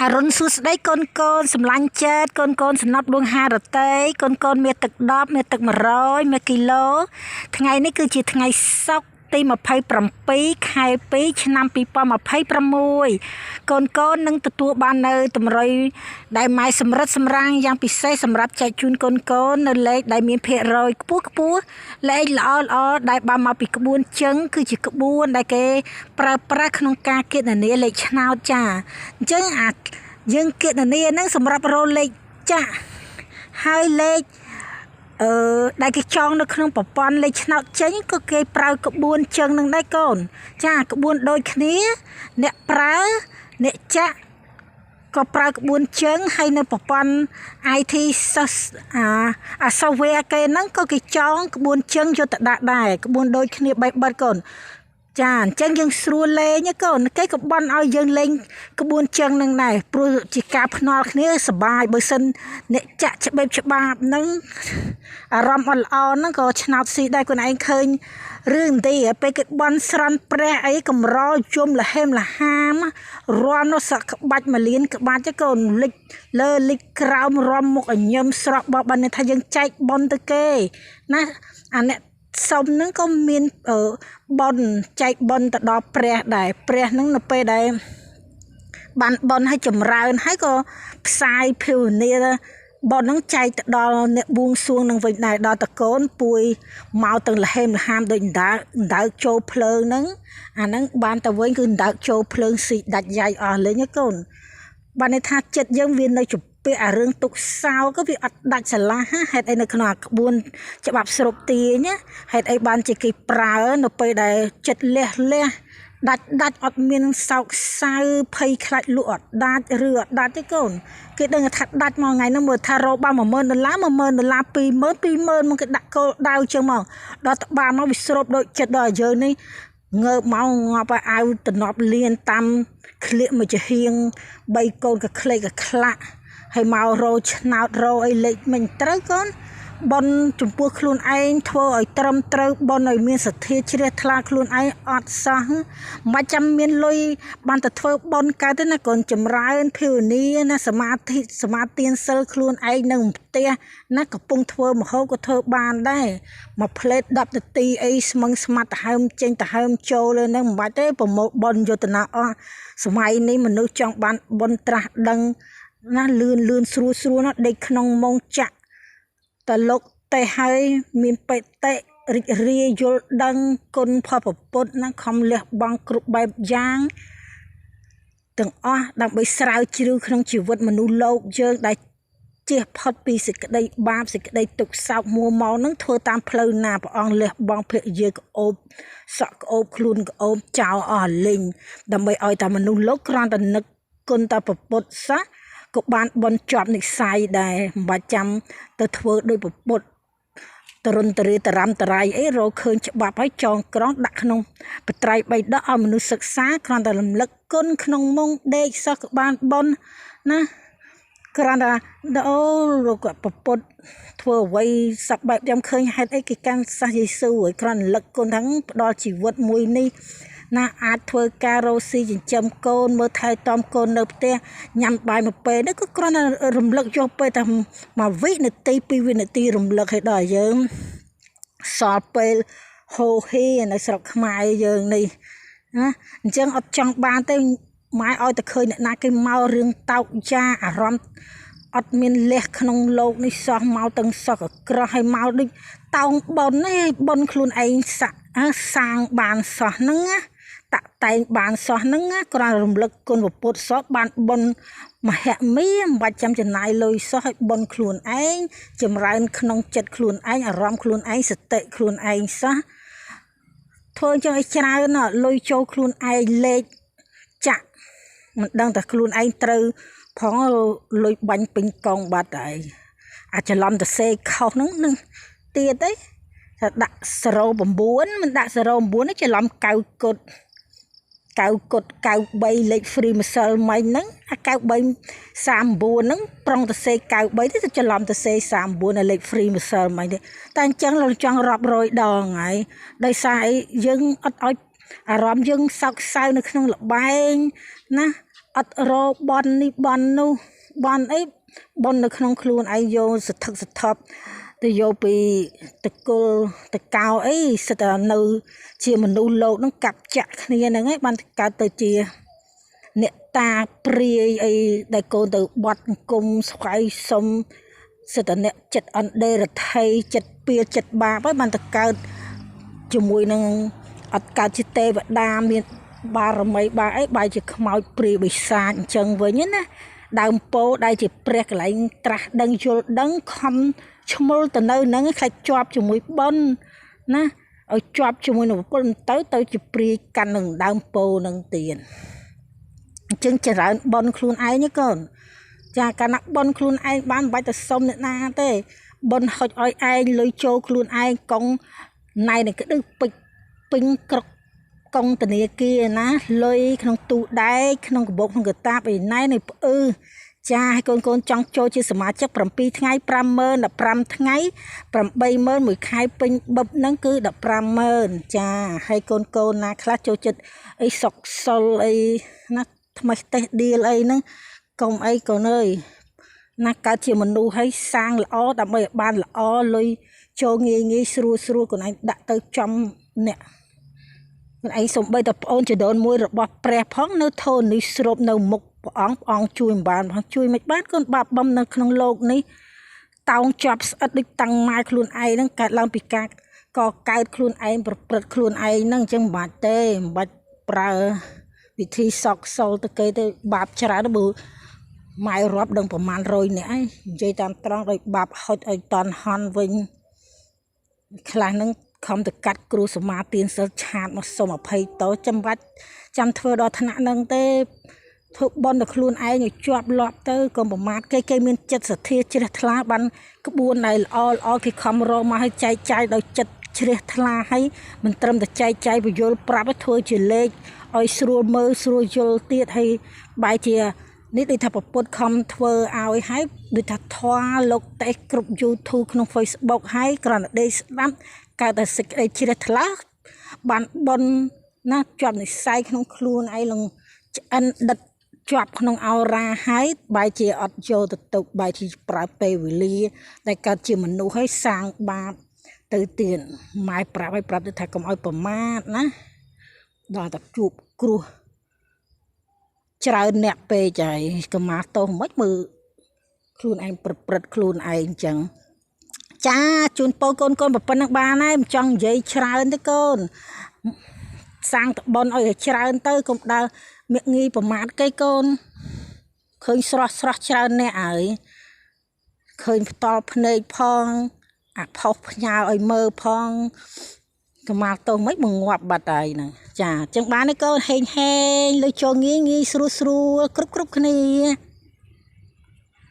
អរុណសួស្តីកូនកូនសម្លាញ់ចិត្តកូនកូនសំណប់ដួងហារតីកូនកូនមានទឹក10មានទឹក100មានគីឡូថ្ងៃនេះគឺជាថ្ងៃសុក្រទី27ខែ2ឆ្នាំ2026កូនកូននឹងទទួលបាននៅតម្រុយដែលម៉ែសម្រិតសម្រាំងយ៉ាងពិសេសសម្រាប់ចែកជូនកូនកូននៅលេខដែលមានភាគរយខ្ពស់ខ្ពស់លេខល្អល្អដែលបានមកពីក្បួនជឹងគឺជាក្បួនដែលគេប្រើប្រាស់ក្នុងការគណនាលេខឆ្នោតចាអញ្ចឹងអាយើងគណនាហ្នឹងសម្រាប់រកលេខចាក់ហើយលេខ អឺដែលគេចងនៅក្នុងប្រព័ន្ធលេខឆ្នោតចេញក៏គេប្រើក្បួនជើងនឹងដែរកូន ចាក្បួនដូចគ្នាអ្នកប្រើអ្នកចាក់ក៏ប្រើក្បួនជើងហើយនៅប្រព័ន្ធ IT អាអា software គេហ្នឹងក៏គេចងក្បួនជើងយកទៅដាក់ដែរក្បួនដូចគ្នាបែបបិទកូនចាអញ្ចឹងយើងស្រួលលេងណាកូនគេក៏បន់ឲ្យយើងលេងក្បួនជើងនឹងដែរព្រោះជាការភ្នាល់គ្នាសបាយបើសិនអ្នកចាក់ច្បាប់ច្បាប់ហ្នឹងអារម្មណ៍អត់ល្អហ្នឹងក៏ឆ្នោតស៊ីដែរខ្លួនឯងឃើញរឿងទេពេលគេបន់ស្រន់ព្រះអីកម្រជុំលហេមលហាមរំនោះសក់ក្បាច់មលៀនក្បាច់ទេកូនលិចលើលិចក្រោមរំមុខឲ្យញឹមស្រស់បោះបានថាយើងចែកបន់ទៅគេណាអាអ្នកសុំហ្នឹងក៏មានបនចែកបនទៅដល់ព្រះដែរព្រះហ្នឹងនៅពេលដែលបានបនឲ្យចម្រើនហើយក៏ផ្សាយភាវនាបនហ្នឹងចែកទៅដល់អ្នកបួងសួងនឹងវិញដែរដល់តកូនពួយមកទាំងលហេមលហាមដូចអណ្ដើកអណ្ដើកចូលភ្លើងហ្នឹងអាហ្នឹងបានទៅវិញគឺអណ្ដើកចូលភ្លើងស៊ីដាច់យ៉ៃអស់លេងណាកូនបានន័យថាចិត្តយើងវានៅជំពាក់អារឿងទុកសោក៏វាអត់ដាច់ស្រឡះហេតុអីនៅក្នុងអាក្បួនច្បាប់ស្រូបទាញហេតុអីបានជាគេប្រើនៅពេលដែលចិត្តលះលះដាច់ដាច់អត់មានសោកសៅភ័យខ្លាចលក់អត់ដាច់ឬអត់ដាច់ទេកូនគេដឹងថាដាច់មកថ្ងៃហ្នឹងមើលថារកបាន10000ដុល្លារ10000ដុល្លារ20000 20000មកគេដាក់គោលដៅចឹងមកដល់ត្បាមកវាស្រូបដូចចិត្តដល់យើងនេះងើបមកងាប់ឲ្យអាវតំណប់លៀនតាមក្លៀកមួយចំហៀង3កូនកក្លេកកក្លាក់ហើយមករោឆ្នោតរោអីលេខមិនត្រូវកូនបនចំពោះខ្លួនឯងធ្វើឲ្យត្រឹមត្រូវបនឲ្យមានសទ្ធាជ្រះថ្លាខ្លួនឯងអត់សោះមិនចាំមានលុយបានតែធ្វើបនកើតទេណាកូនចម្រើនភាវនាណាសមាធិសមាទានសិលខ្លួនឯងនៅផ្ទះណាកំពុងធ្វើមហូបក៏ធ្វើបានដែរមួយផ្លេត10នាទីអីស្មឹងស្មាត់ទៅហើមចេញទៅហើមចូលលើហ្នឹងមិនបាច់ទេប្រមូលបនយុទ្ធនាអស់សម័យនេះមនុស្សចង់បានបនត្រាស់ដឹងណាលឿនលឿនស្រួលស្រួលណាដេកក្នុងម៉ោងចាក់តលោកតេហើយមានបេតិរីករាយយល់ដឹងគុណផលពុទ្ធណាខំលះបង់គ្រប់បែបយ៉ាងទាំងអស់ដើម្បីស្រាវជ្រាវក្នុងជីវិតមនុស្សលោកយើងដែលជៀសផុតពីសេចក្តីបាបសេចក្តីទុក្ខសោកមួម៉ៅនឹងធ្វើតាមផ្លូវណាព្រះអង្គលះបង់ភរិយាក្អូបសក់ក្អូបខ្លួនក្អូបចោលអស់លីងដើម្បីឲ្យតែមនុស្សលោកគ្រាន់តែនឹកគុណតែពុទ្ធសោះក៏បានបន់ជាប់និស័យដែរមិនបាច់ចាំទៅធ្វើដោយពុទ្ធតរុនតរីតរំតរៃអីរកឃើញច្បាប់ហើយចងក្រងដាក់ក្នុងបត្រៃបីដកឲ្យមនុស្សសិក្សាគ្រាន់តែរំលឹកគុណក្នុងមុងដេកសោះក៏បានបន់ណាគ្រាន់តែអូលោកពពុទ្ធធ្វើអ្វីសពបែបខ្ញុំឃើញហេតុអីគេកាន់សាសយេស៊ូឲ្យគ្រាន់រំលឹកគុណហ្នឹងផ្ដល់ជីវិតមួយនេះណាអាចធ្វើការរកស៊ីចិញ្ចឹមកូនមើលថែទាំកូននៅផ្ទះញ៉ាំបាយមួយពេលនេះក៏គ្រាន់តែរំលឹកយកពេលតែមួយវិនាទីពីរវិនាទីរំលឹកឲ្យដល់យើងសល់ពេលហូហេនៅស្រុកខ្មែរយើងនេះណាអញ្ចឹងអត់ចង់បានទេម៉ែឲ្យតែឃើញអ្នកណាគេមករឿងតោកយ៉ាអារម្មណ៍អត់មានលះក្នុងលោកនេះសោះមកទាំងសោះកក្រោះឲ្យមកដូចតោងប៉ុននេះប៉ុនខ្លួនឯងសាក់សាងបានសោះហ្នឹងណាតាក់តែងបានសោះហ្នឹងណាគ្រាន់រំលឹកគុណពុទ្ធសោះបានបុណ្យមហិមាមិនបាច់ចាំចំណាយលុយសោះឲ្យបុណ្យខ្លួនឯងចម្រើនក្នុងចិត្តខ្លួនឯងអារម្មណ៍ខ្លួនឯងសតិខ្លួនឯងសោះធ្វើអញ្ចឹងឲ្យច្រើនលុយចូលខ្លួនឯងលេខចាក់មិនដឹងតែខ្លួនឯងត្រូវផងលុយបាញ់ពេញកងបាត់ហើយអាចច្រឡំទៅសេខុសហ្នឹងនឹងទៀតទេថាដាក់09មិនដាក់09ទេច្រឡំ9គុត9គុត93លេខ free ម្សិលមិញហ្នឹងអា93 39ហ្នឹងប្រុងទៅសេ93ទេទៅច្រឡំទៅសេ39នៅលេខ free ម្សិលមិញទេតែអញ្ចឹងលោកចង់រាប់រយដងហើយដោយសារអីយើងអត់ឲ្យអារម្មណ៍យើងសោកសៅនៅក្នុងលបែងណា អត់របននេះបននោះបនអីបននៅក្នុងខ្លួនឯងយកសន្ធឹកសន្ធាប់ទៅយកពីតកុលតកោអីសិតតែនៅជាមនុស្សលោកនឹងកាប់ចាក់គ្នាហ្នឹងឯងបានកើតទៅជាអ្នកតាព្រាយអីដែលកូនទៅបត់អង្គមស្វ័យសុំសិតតែអ្នកចិត្តអន្តេរថីចិត្តពៀលចិត្តបាបហើយបានទៅកើតជាមួយនឹងអត់កើតជាទេវតាមានបារមីបាអីបែរជាខ្មោចព្រាយបិសាចអញ្ចឹងវិញណាដើមពោដែលជាព្រះកន្លែងត្រាស់ដឹងយល់ដឹងខំឈ្មោលទៅនៅហ្នឹងខ្លាចជាប់ជាមួយបុណ្យណាឲ្យជាប់ជាមួយនឹងប្រពន្ធទៅទៅជាព្រាយកាន់នឹងដើមពោនឹងទៀតអញ្ចឹងចម្រើនបុណ្យខ្លួនឯងណាកូនចាកាលណាបុណ្យខ្លួនឯងបានមិនបាច់ទៅសុំអ្នកណាទេបុណ្យហុចឲ្យឯងលុយចូលខ្លួនឯងកងណៃនឹងក្តឹសពេចពេញក្រកកងធនាគារណាលុយក្នុងទូដែកក្នុងកាបូបក្នុងកតាបអីណែនៅផ្អឺចាឲ្យកូនកូនចង់ចូលជាសមាជិក7ថ្ងៃ50000 15ថ្ងៃ80000មួយខែពេញបឹបហ្នឹងគឺ150,000ចាហើយកូនកូនណាខ្លះចូលចិត្តអីសុកសុលអីណាថ្មីតេះឌៀលអីហ្នឹងកុំអីកូនអើយណាកើតជាមនុស្សហើយសាងល្អដើម្បីឲ្យបានល្អលុយចូលងាយងាយស្រួលស្រួលកូនឯងដាក់ទៅចំអ្នកខ្លួនឯងសំបីតែប្អូនចដូនមួយរបស់ព្រះផងនៅធននេះស្រូបនៅមុខព្រះអង្គព្រះអង្គជួយមិនបានផងជួយមិនបានកូនបាបបំនៅក្នុងโลกនេះតោងជាប់ស្អិតដូចតាំងម៉ែខ្លួនឯងហ្នឹងកើតឡើងពីការកកើតខ្លួនឯងប្រព្រឹត្តខ្លួនឯងហ្នឹងអញ្ចឹងមិនបាច់ទេមិនបាច់ប្រើវិធីសក់សល់ទៅគេទៅបាបច្រើនបើម៉ែរាប់ដឹងប្រមាណ100នាក់ឯងនិយាយតាមត្រង់ដោយបាបហុចឲ្យតន់ហន់វិញខ្លះហ្នឹងខំទៅកាត់គ្រូសមាទានសិលឆាតមកសុំអភ័យតោចាំបាច់ចាំធ្វើដល់ថ្នាក់ហ្នឹងទេធ្វើបន់ដល់ខ្លួនឯងឲ្យជាប់លាប់ទៅកុំប្រមាថគេគេមានចិត្តសទ្ធាជ្រះថ្លាបានក្បួនដែលល្អល្អគេខំរកមកឲ្យចែកចាយដោយចិត្តជ្រះថ្លាឲ្យមិនត្រឹមតែចែកចាយពយល់ប្រាប់ឲ្យធ្វើជាលេខឲ្យស្រួលមើលស្រួលយល់ទៀតឲ្យបែរជានេះដូចថាប្រពុតខំធ្វើឲ្យហើយដូចថាធွာលោកតេសគ្រប់ YouTube ក្នុង Facebook ហើយគ្រាន់តែដេកស្ដាប់កើតតែសេចក្តីជ្រះថ្លាបានបនណាជាប់និស័យក្នុងខ្លួនឯងលងឆ្អិនដិតជាប់ក្នុងអោរ៉ាហើយបែរជាអត់យកទៅទុកបែរជាប្រើពេលវេលាដែលកើតជាមនុស្សហើយសាងបាបទៅទៀតម៉ែប្រាប់ឲ្យប្រាប់ទៅថាកុំឲ្យប្រមាថណាដល់តែជួបគ្រោះច្រើនអ្នកពេកហើយកមាទោសមិនមើលខ្លួនឯងប្រព្រឹត្តខ្លួនឯងអញ្ចឹងចាជូនពរកូនកូនប៉ុណ្្នឹងបានហើយមិនចង់និយាយច្រើនទេកូនសាងតបនឲ្យច្រើនទៅកុំដើរមាក់ងាយប្រមាថគេកូនឃើញស្រស់ស្រស់ច្រើនអ្នកហើយឃើញផ្តល់ភ្នែកផងអាផុសផ្ញើឲ្យមើលផងកម្មាទោសមិនមកងាប់បាត់ហើយហ្នឹងចាអញ្ចឹងបានទេកូនហេងហេងលើចូលងាយងាយស្រួលស្រួលគ្រប់គ្រប់គ្នា។